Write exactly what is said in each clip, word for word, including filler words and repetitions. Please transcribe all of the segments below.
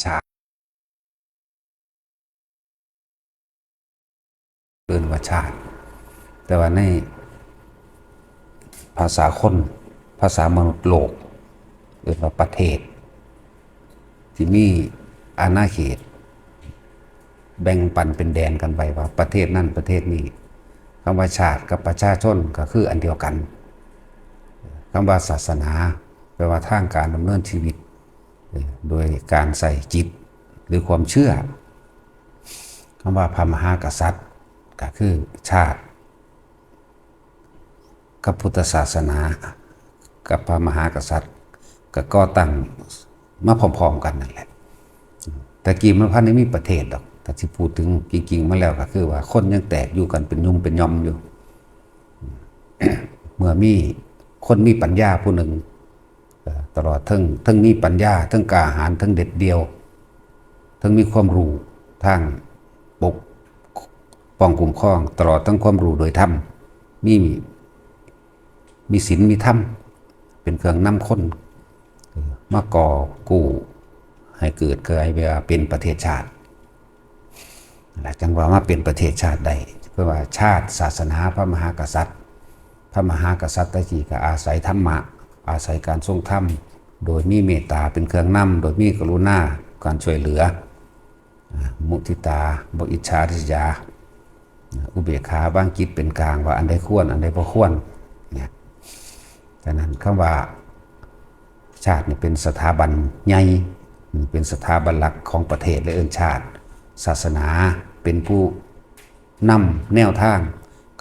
ชาติ เอิ้นว่าชาติ แต่ว่าในภาษาคน ภาษามนุษย์โลก เอิ้นว่าประเทศ ที่มีอาณาเขต แบ่งปันเป็นแดนกันไปว่าประเทศนั้นประเทศนี้ คำว่าชาติกับประชาชนก็คืออันเดียวกัน คำว่าศาสนาแปลว่าทางการดำเนินชีวิต เอ่อ โดยการใส่จิตหรือความเชื่อ คำว่าพระมหากษัตริย์ก็คือชาติ กับพุทธศาสนา กับพระมหากษัตริย์ ก็ก่อตั้งมาพร้อมๆกันนั่นแหละ แต่กี้มันพันได้มีประเทศดอก แต่ที่พูดถึงจริงๆมาแล้วก็คือว่าคนยังแตกอยู่กันเป็นหยุ่มเป็นหย่อมอยู่ เมื่อมีคนมีปัญญาผู้หนึ่ง เอ่อ ตลอดทั้ง ทั้งมีปัญญา ทั้งกล้าหาญ ทั้งเด็ดเดี่ยว ทั้งมีความรู้ทางปกป้องคุ้มครอง ตลอดทั้งความรู้โดยธรรม มี มีศีลมีธรรม เป็นเครื่องนำคน เอ่อ มาก่อกู้ให้เกิดกลายว่าเป็นประเทศชาติ และจังว่ามาเป็นประเทศชาติได้ เพราะว่าชาติ ศาสนา พระมหากษัตริย์ พระมหากษัตริย์ตะกี้ก็อาศัยธรรมะ อาศัยการทรงธรรม โดยมีเมตตาเป็นเครื่องนำ โดยมีกรุณา การช่วยเหลือ อ่า มุทิตา บ่อิจฉาริษยา อ่า อุเบกขาวางจิตเป็นกลางว่าอันใดควร อันใดบ่ควร เนี่ย ฉะนั้นคำว่าชาตินี่เป็นสถาบันใหญ่ เป็นสถาบันหลักของประเทศ และเอิ้นชาติ ศาสนาเป็นผู้นำแนวทาง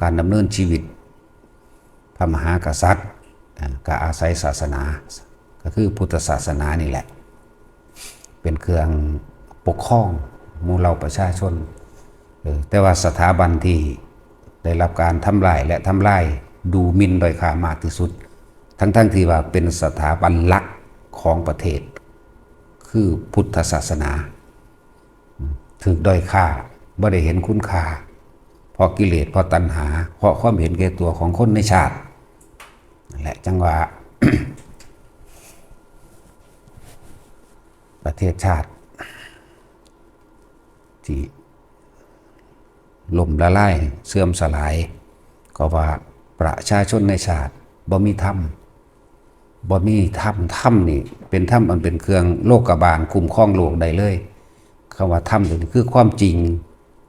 การดำเนินชีวิต พระมหากษัตริย์ อ่า ก็อาศัยศาสนา ก็คือพุทธศาสนานี่แหละ เป็นเครื่องปกครองหมู่เหล่าประชาชน เออ แต่ว่าสถาบันที่ได้รับการทำลายและทำลาย ดูหมิ่นด้อยค่ามากที่สุด ทั้งๆที่ว่าเป็นสถาบันหลักของประเทศ คือพุทธศาสนา ถูกด้อยค่า บ่ได้เห็นคุณค่า เพราะกิเลส เพราะตัณหา เพราะความเห็นแก่ตัวของคนในชาติ นั่นแหละ จังว่า ประเทศชาติ ที่ล่มละลาย เสื่อมสลาย ก็ว่าประชาชนในชาติบ่มีธรรม บ่มีธรรม ธรรมนี่เป็นธรรมอันเป็นเครื่องโลกบาล คุ้มครองโลกได้เลย คำว่าธรรมนี่คือความจริง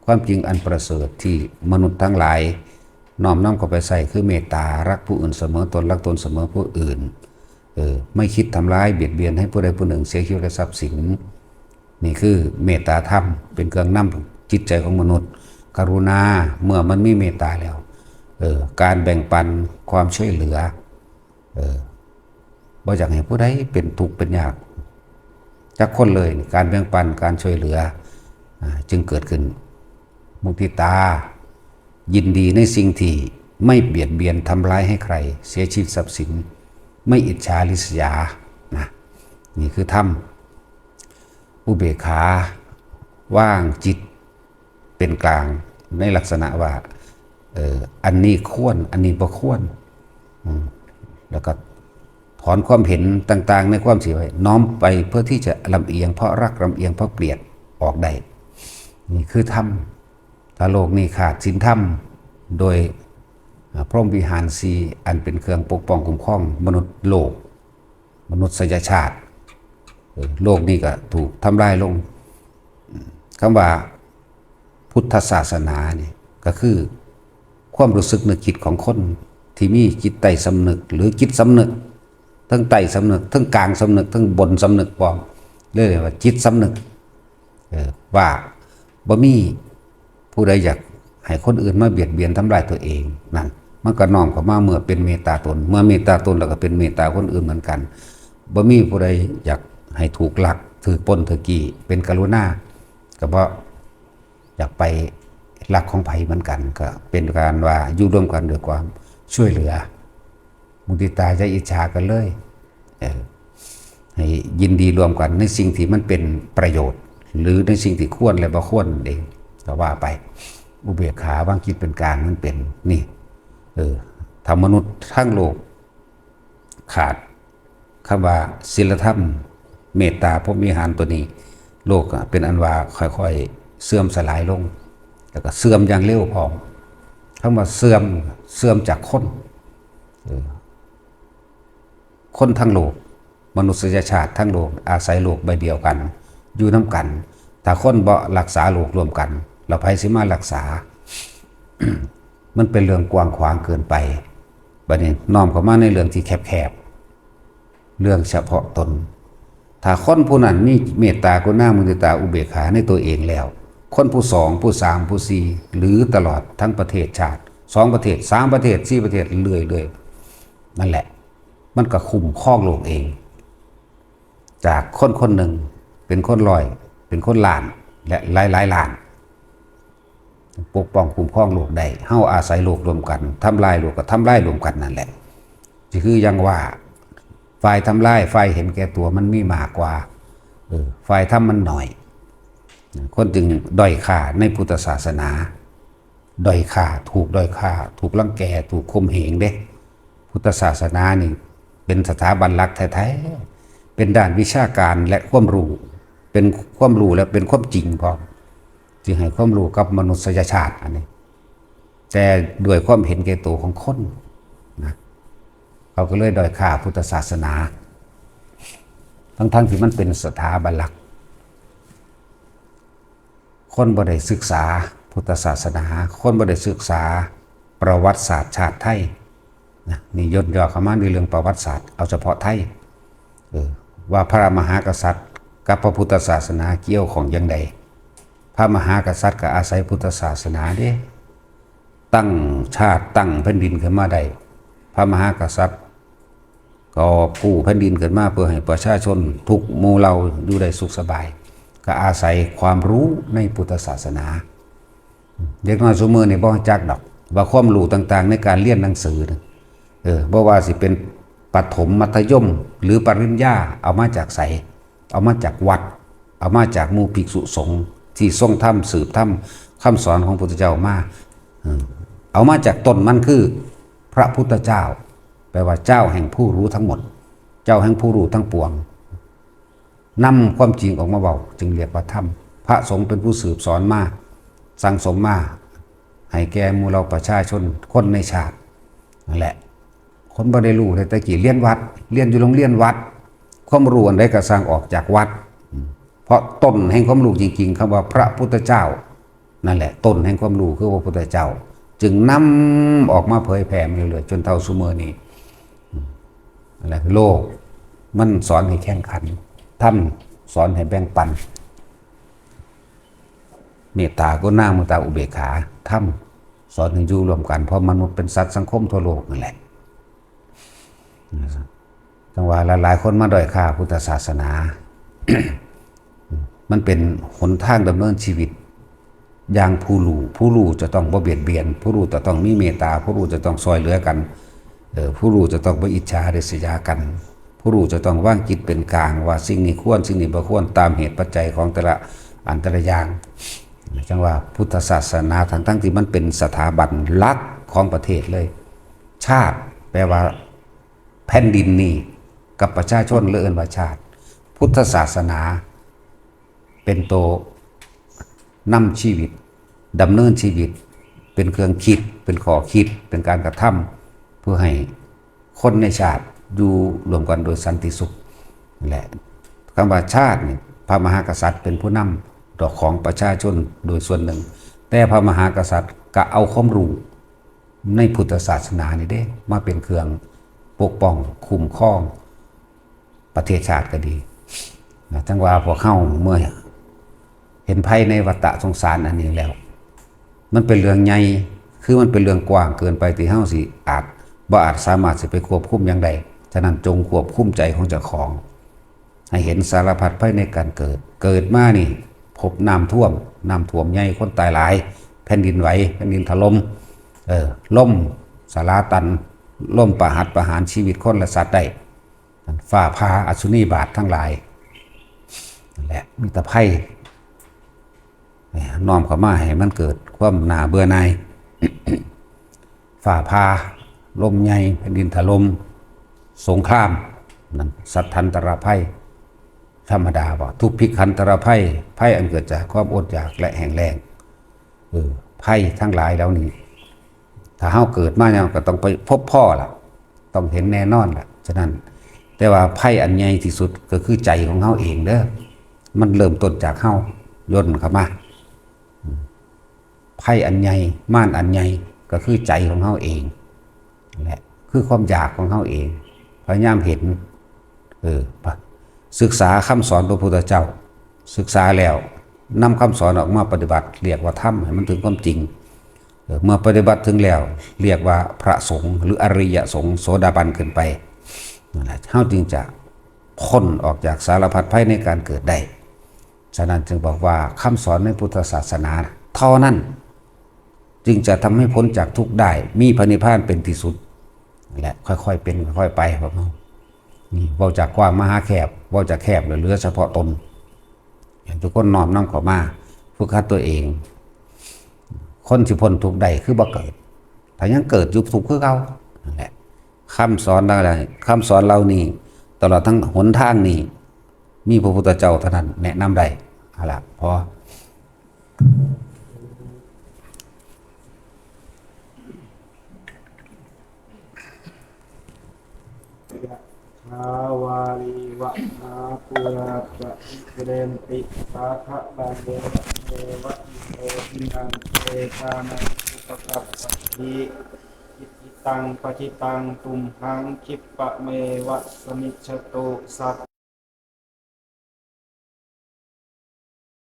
ความจริงอันประเสริฐที่มนุษย์ทั้งหลายน้อมนำเข้าไปใช้ คือเมตตา รักผู้อื่นเสมอตน รักตนเสมอผู้อื่น เออ ไม่คิดทำร้ายเบียดเบียนให้ผู้ใดผู้หนึ่งเสียชีวิตและทรัพย์สิน นี่คือเมตตาธรรม เป็นเครื่องนำจิตใจของมนุษย์ กรุณา เมื่อมันมีเมตตาแล้ว เออ การแบ่งปัน ความช่วยเหลือ เออ บ่อยากให้ผู้ใดเป็นทุกข์เป็นยากจักคนเลย การแบ่งปัน การช่วยเหลือ อ่า จึงเกิดขึ้น มุทิตา ยินดีในสิ่งที่ไม่เบียดเบียนทำร้ายให้ใคร เสียชีวิตทรัพย์สิน ไม่อิจฉาริษยา นะ นี่คือธรรม อุเบกขา วางจิตเป็นกลาง ในลักษณะว่า เอ่อ อันนี้ควร อันนี้บ่ควร อืม แล้วก็ถอนความเห็นต่างๆในความเสียไว้ น้อมไปเพื่อที่จะลำเอียงเพราะรัก ลำเอียงเพราะเกลียดออกได้ นี่คือธรรม ถ้าโลกนี้ขาดศีลธรรม โดย อ่า พรหมวิหารสี่ อันเป็นเครื่องปกป้องคุ้มครองมนุษย์โลก มนุษยชาติ เออ โลกนี้ก็ถูกทำลายลง คำว่าพุทธศาสนานี่ก็คือความรู้สึกนึกคิดของคนที่มีจิตใต้สำนึก หรือจิตสำนึก ทั้งใต้สำนึก ทั้งกลางสำนึก ทั้งบนสำนึกพร้อม เรียกว่าจิตสำนึก เออ ว่าบ่มีผู้ใดอยากให้คนอื่นมาเบียดเบียนทำลายตัวเอง นั่น มันก็น้อมเข้ามาเมื่อเป็นเมตตาตน เมื่อเมตตาตนแล้วก็เป็นเมตตาคนอื่นเหมือนกัน บ่มีผู้ใดอยากให้ถูกลัก ถูกปล้น ถูกจี้ เป็นกรุณา ก็บ่อยากไปลักของไผเหมือนกัน ก็เป็นการว่าอยู่ร่วมกันด้วยความช่วยเหลือ มุทิตา อย่าอิจฉากันเลย เออ ให้ยินดีร่วมกันในสิ่งที่มันเป็นประโยชน์ หรือในสิ่งที่ควรและบ่ควรเอง ก็ว่าไป อุเบกขาวางจิตเป็นกลาง มันเป็น นี่ เออ ถ้ามนุษย์ทั้งโลกขาดคำว่าศีลธรรม เมตตาพรหมวิหารตัวนี้ โลกอะเป็นอันว่าค่อยๆเสื่อมสลายลง แล้วก็เสื่อมอย่างเร็วพร้อม คำว่าเสื่อม เสื่อมจากคน เออ คนทั้งโลก มนุษยชาติทั้งโลก อาศัยโลกใบเดียวกัน อยู่นำกัน ถ้าคนบ่รักษาโลกร่วมกัน แล้วไผสิมารักษา มันเป็นเรื่องกว้างขวางเกินไป บัดนี้น้อมเข้ามาในเรื่องที่แคบๆ เรื่องเฉพาะตน ถ้าคนผู้นั้นมีเมตตากรุณามุทิตาอุเบกขาในตัวเองแล้ว คนผู้สอง ผู้สาม ผู้สี่ หรือตลอดทั้งประเทศชาติ สองประเทศ สามประเทศ สี่ประเทศ เรื่อยๆ นั่นแหละ มันก็คุ้มครองโลกเอง จากคนคนหนึ่ง เป็นคนร้อย เป็นคนล้าน และหลายๆ ล้าน ปกป้องคุ้มครองโลกได้ เฮาอาศัยโลกร่วมกัน ทำลายโลกก็ทำลายร่วมกันนั่นแหละ สิคืออย่างว่า ฝ่ายทำลาย ฝ่ายเห็นแก่ตัวมันมีมากกว่า เออ ฝ่ายทำมันน้อย คนจึงด้อยค่าในพุทธศาสนา ด้อยค่า ถูกด้อยค่า ถูกรังแก ถูกข่มเหงเด้ พุทธศาสนานี่เป็นสถาบันหลักแท้ๆ เป็นด้านวิชาการและความรู้ เป็นความรู้และเป็นความจริงพร้อม ที่ให้ความรู้กับมนุษยชาติอันนี้ แต่ด้วยความเห็นแก่ตัวของคนนะ เขาก็เลยด้อยค่าพุทธศาสนา ทั้งๆที่มันเป็นสถาบันหลัก คนบ่ได้ศึกษาพุทธศาสนา คนบ่ได้ศึกษาประวัติศาสตร์ชาติไทยนะ นี่ย่นย่อเข้ามาในเรื่องประวัติศาสตร์ เอาเฉพาะไทย เออ ว่าพระมหากษัตริย์กับพระพุทธศาสนาเกี่ยวข้องอย่างใด พระมหากษัตริย์ก็อาศัยพุทธศาสนาเด้ ตั้งชาติตั้งแผ่นดินขึ้นมาได้ พระมหากษัตริย์ก็กู้แผ่นดินขึ้นมาเพื่อให้ประชาชนทุกหมู่เหล่าอยู่ได้สุขสบาย ก็อาศัยความรู้ในพุทธศาสนา เด็กน้อยซุมื้อนี่บ่รู้จักดอก ว่าความรู้ต่างๆ ในการเรียนหนังสือน่ะ เออ บ่ว่าสิเป็นประถม มัธยม หรือปริญญา เอามาจากไส เอามาจากวัด เอามาจากหมู่ภิกษุสงฆ์ที่ทรงธรรม สืบธรรม คำสอนของพุทธเจ้ามา เออ เอามาจากต้นมันคือพระพุทธเจ้า แปลว่าเจ้าแห่งผู้รู้ทั้งหมด เจ้าแห่งผู้รู้ทั้งปวง นำความจริงออกมาเว้า จึงเรียกว่าธรรม พระสงฆ์เป็นผู้สืบสอนมา สั่งสมมา ให้แก่หมู่เหล่าประชาชนคนในชาติ นั่นแหละ คนบ่ได้รู้เลย แต่กี้เรียนวัด เรียนอยู่โรงเรียนวัด ความรู้อันใดก็สร้างออกจากวัด เพราะต้นแห่งความรู้จริงๆ คำว่าพระพุทธเจ้า นั่นแหละ ต้นแห่งความรู้คือพระพุทธเจ้า จึงนำออกมาเผยแผ่มาเรื่อยๆ จนเท่าซุมื้อนี้ นั่นแหละ โลกมันสอนให้แข่งขัน ธรรมสอนให้แบ่งปัน เมตตากรุณามุทิตาอุเบกขา ธรรมสอนให้อยู่ร่วมกัน เพราะมนุษย์เป็นสัตว์สังคมทั่วโลกนั่นแหละ จังว่าหลายๆ คนมาด้อยค่าพุทธศาสนา มันเป็นหนทางดำเนินชีวิต อย่างผู้รู้ ผู้รู้จะต้องบ่เบียดเบียน ผู้รู้จะต้องมีเมตตา ผู้รู้จะต้องซ่อยเหลือกัน เออ ผู้รู้จะต้องบ่อิจฉาริษยากัน ผู้รู้จะต้องวางจิตเป็นกลาง ว่าสิ่งนี้ควร สิ่งนี้บ่ควร ตามเหตุปัจจัยของแต่ละอันแต่ละอย่าง จังว่าพุทธศาสนา ทั้งๆ ที่มันเป็นสถาบันหลักของประเทศเลย ชาติ แปลว่าแผ่นดินนี้ กับประชาชนเลยเอิ้นว่าชาติ พุทธศาสนา เป็นตัวนำชีวิต ดำเนินชีวิต เป็นเครื่องคิด เป็นข้อคิด เป็นการกระทำ เพื่อให้คนในชาติอยู่ร่วมกันโดยสันติสุข และคำว่าชาตินี่ พระมหากษัตริย์เป็นผู้นำดอกของประชาชนโดยส่วนหนึ่ง แต่พระมหากษัตริย์ก็เอาความรู้ในพุทธศาสนานี่เด้ มาเป็นเครื่องปกป้องคุ้มครองประเทศชาติก็ดีนะ จังว่าพวกเฮาเมื่อเห็นภัยในวัฏสงสารอันนี้แล้ว มันเป็นเรื่องใหญ่ คือมันเป็นเรื่องกว้างเกินไปที่เฮาสิอาจ บ่อาจสามารถสิไปควบคุมหยังได้ ฉะนั้นจงควบคุมใจของเจ้าของ ให้เห็นสารพัดภัยในการเกิด เกิดมานี่ พบน้ำท่วม น้ำท่วมใหญ่ คนตายหลาย แผ่นดินไหว แผ่นดินถล่ม เออ ล่มสลาตัน ล่มประหัตประหารชีวิตคนและสัตว์ได้ ฟ้าผ่าอสุนีบาททั้งหลาย นั่นแหละ มีแต่ภัย น้อมเข้ามาให้มันเกิดความน่าเบื่อหน่าย ฟ้าผ่า ลมใหญ่ แผ่นดินถล่ม สงคราม นั่น สัตทันตรภัย ธรรมดาบ่ ทุกข์ พิกขันตรภัย ภัยอันเกิดจากความอดอยากและแห้งแล้ง เออ ภัยทั้งหลายเหล่านี้ ถ้าเฮาเกิดมาเนี่ยก็ต้องไปพบพ้อล่ะ ต้องเห็นแน่นอนล่ะ ฉะนั้น แต่ว่าภัยอันใหญ่ที่สุดก็คือใจของเฮาเองเด้อ มันเริ่มต้นจากเฮาย่นเข้ามา ภัยอันใหญ่ มารอันใหญ่ ก็คือใจของเฮาเอง และคือความอยากของเฮาเอง พยายามเห็น เออ ศึกษาคำสอนพระพุทธเจ้า ศึกษาแล้วนำคำสอนออกมาปฏิบัติ เรียกว่าธรรม ให้มันถึงความจริง เออ เมื่อปฏิบัติถึงแล้ว เรียกว่าพระสงฆ์ หรืออริยสงฆ์ โสดาบันขึ้นไป นั่นแหละ เฮาจึงจะพ้นออกจากสารพัดภัยในการเกิดได้ ฉะนั้นจึงบอกว่าคำสอนในพุทธศาสนาเท่านั้น จึงจะทำให้พ้นจากทุกข์ได้ มีพระนิพพานเป็นที่สุด และค่อยๆเป็น ค่อยๆไป พวกเฮา นี่เว้าจากกว้างมาหาแคบ เว้าจากแคบเหลือเฉพาะตน ให้ทุกคนน้อมนำเข้ามาฝึกหัดตัวเอง คนสิพ้นทุกข์ได้คือบ่เกิด ถ้ายังเกิดอยู่ทุกข์คือเก่า นั่นแหละ คำสอนเหล่านี้ คำสอนเหล่านี้ ตลอดทั้งหนทางนี้ มีพระพุทธเจ้าเท่านั้นแนะนำได้ เอาล่ะ พอ ยะถาวาริวะหาปูราปะริปูเรนติสาคะลัง เอวะเมวะอิโตทินังเปตานังอุปกัปปะติ อิจิตังปะจิตังตุมหังคิปปะเมวะสมิชชตุ สัพ